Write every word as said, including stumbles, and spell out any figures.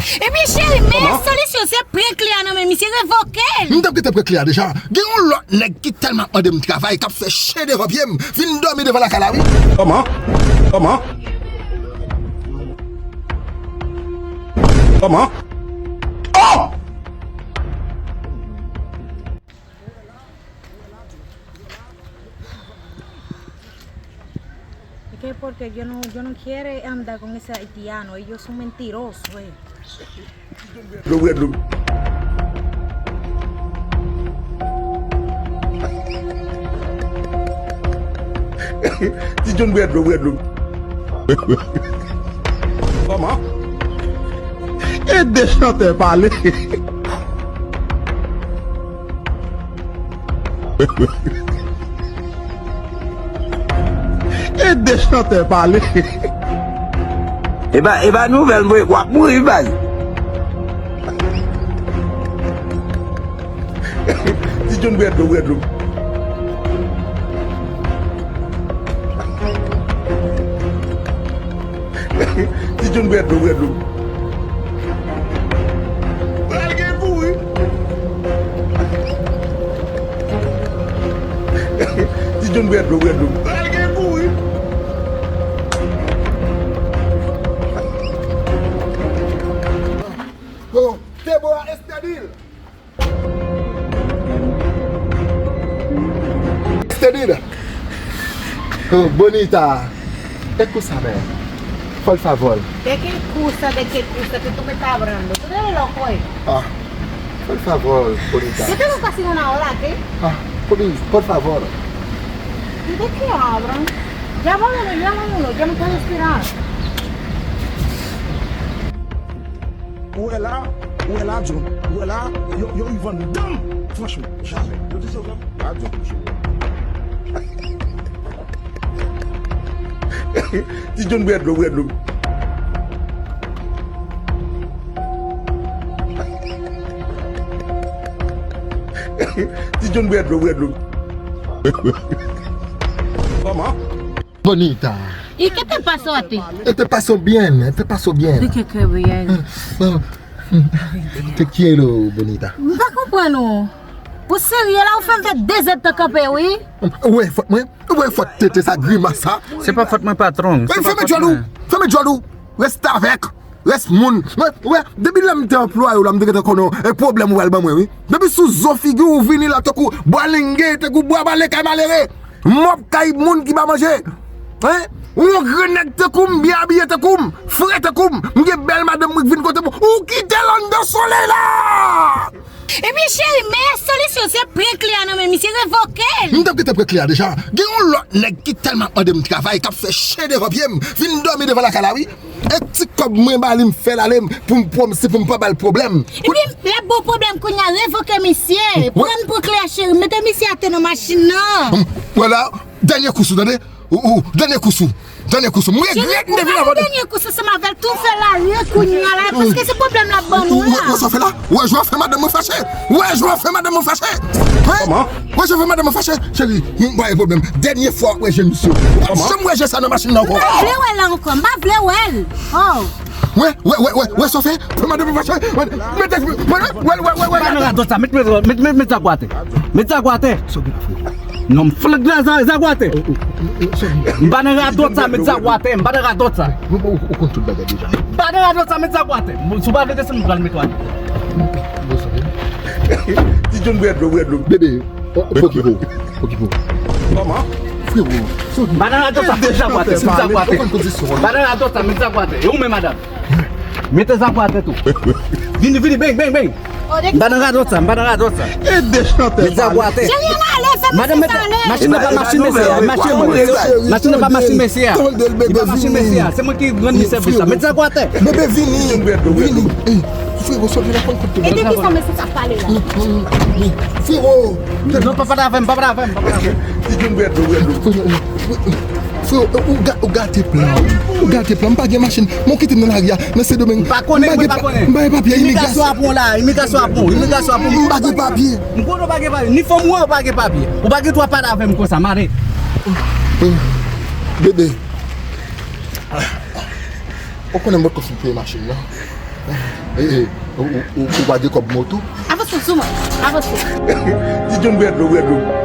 Ebyen cheri, meyè solisyon se pran kle a nan men misye, revoke l. M t ap gentan pran kle a deja. Gen yon lòt nèg ki tèlman ap mande m travay, k ap fè chen devan pye m, vin dòmi devan lakay la wi. Kòman? Kòman? Kòman? Oh! E che porca, yo no, yo no quiere andar con ese haitiano, ellos son mentirosos, eh. Ti John bwè dlo, bwè dlo. Kòman? E de chantè pale. E de chantè pale. E pa, e pa nouvèl, mwen, w ap mouri, bay. Ti John bwè dlo, bwè dlo. Ti John bwè dlo, bwè dlo. Pral gen kouri. Ti John bwè dlo, bwè dlo. Pral gen kouri. Oh, Debora Estedil. Extendida. Oh, bonita. Escúchame. Por favor. ¿De qué excusa, de qué excusa? Que tú me estás hablando. ¿Tú eres loco, eh? Ah, por favor, bonita. Yo tengo casi una hora aquí. Ah, please, por favor. ¿Y de qué hablan? Llámalo, llámalo, yo no puedo esperar. Ou wè la, ou wè la, John. Ou wè la, yo, yo, yo vann dan m. Franchman, jamè. Yo di se vre. A, John, John. Ti John bwè dlo, bwè dlo. Ti John bwè dlo, bwè dlo. Kòman? Bonita. ¿Y qué te pasó a ti? Te paso bien, te paso bien. ¿De qué, qué bien? Te quiero, bonita. M pa konprann ou. Ou serye la, ou fè m fè de zèdtan kanpe, wi. Ou wè fòt mwen? Ou wè fòt tete sa, grimas sa? Se pa fòt mwen, patwon. Se pa fòt mwen. Fèmen djòl ou. Fèmen djòl ou. Restavèk. Rès moun. Mwen, wè, depi lè m te anplwaye w la, m te gentan konnen w, e pwoblèm ou pral ban mwen, wi. Depi sou zo figi w, ou vini la tankou bwa lenge, tankou bwa bale kay malere. Mòp kay moun ki pa manje. Hein? Ou yon grenèg tankou m, byen abiye tankou m, fre tankou m. M gen bèl madanm mwen k vin kote m. Ou kite l anndan solèy la! Ebyen cheri, meyè solisyon se pran kle a nan men misye, revoke l. M t ap gentan pran kle a deja. Gen yon lòt nèg ki tèlman ap mande m travay, k ap fè chen devan pye m, vin dòmi devan lakay la, wi. E ti kòb mwen ba li, m fè l ale, m, pou m, pou m, se pou m pa ba l pwoblèm. Ebyen, l ap ba w pwoblèm kounye a, revoke misye. Pran m pou klè cheri, mete misye atè nan machin nan. Wala, dènye kous ou, tande? Ou, ou, dènye kous ou. Dènye kous ou. M regrèt m te vin avè w. Dènye kous ou, se m avè l tou fè l ale kounye a la, paske se pwoblèm l ap ban nou la. Wè sa w fè la? Wè jan w fè madanm mwen fache? Wè jan w fè madanm mwen fache? Hein? Kòman? Wè jan w fè madanm mwen fache? Cheri, m pa gen pwoblèm. Dènye fwa w ap wè je misye. W ap janm wè je sa nan machin nan ankò. M pa vle wè l la ankò. M pa vle wè l. Oh. Wè, wè, wè, wè, wè sa w fè? Fè madanm mwen fache. Wè, mete, wè, wè, wè, wè, wè, wè. Pa nan radòt sa. Met, met, met, met, met sa atè. Met sa atè. Non, m flank la, sa, sa atè. M pa nan radòt sa, met sa atè. M pa nan radòt sa. Ou, ou, ou konn tout bagay deja. M pa nan radòt sa, met sa atè. Si w pa vle desann, m pral met w atè. Ti John bwè dlo, bwè dlo. Bebe, okipe w. Okipe w. Kòman? Frewo. M pa nan radòt sa, met sa atè. Met sa atè. M pa nan radòt sa, met sa atè. E ou menm, madanm? Mete zago atè tou. Vini, vini, beng, beng, beng. M pa nan radòt sa, m pa nan radòt sa. E de chantè. Met zago atè. Madanm, met, machin nan pa machin mesye a, machin mwen. Machin nan pa machin mesye a. Li pa machin mesye a, se mwen ki rann li sèvis la. Met zago atè. Bebe, vini, vini. Ey, frewo, sòti la, pran kout. E de ki sa mesye sa pale la? Frewo. Non, pa pale avè m, pa pale avè m, pa pale avè m. Ti John bwè dlo, bwè dlo. Frewo, ou ga-, ou gate plan. Ou gate plan. M pa gen machin. Mwen kite m nan lari a, nan Sendomeng. M pa konnen, mwen pa konnen. M pa gen papye, imigrasyon. Imigrasyon ap pran w la, imigrasyon ap pran w, imigrasyon ap pran w. M pa gen papye. M konnen w pa gen papye. Ni fanm ou an, ou pa gen papye. Ou pa gen dwa pale avè m konsa, mare. Bebe. Ou konnen m potko fin peye machin nan. E, e, ou, ou, ou, ou pa de kòb moto? Avanse sou mwen. Avanse. Ti John bwè dlo, bwè dlo.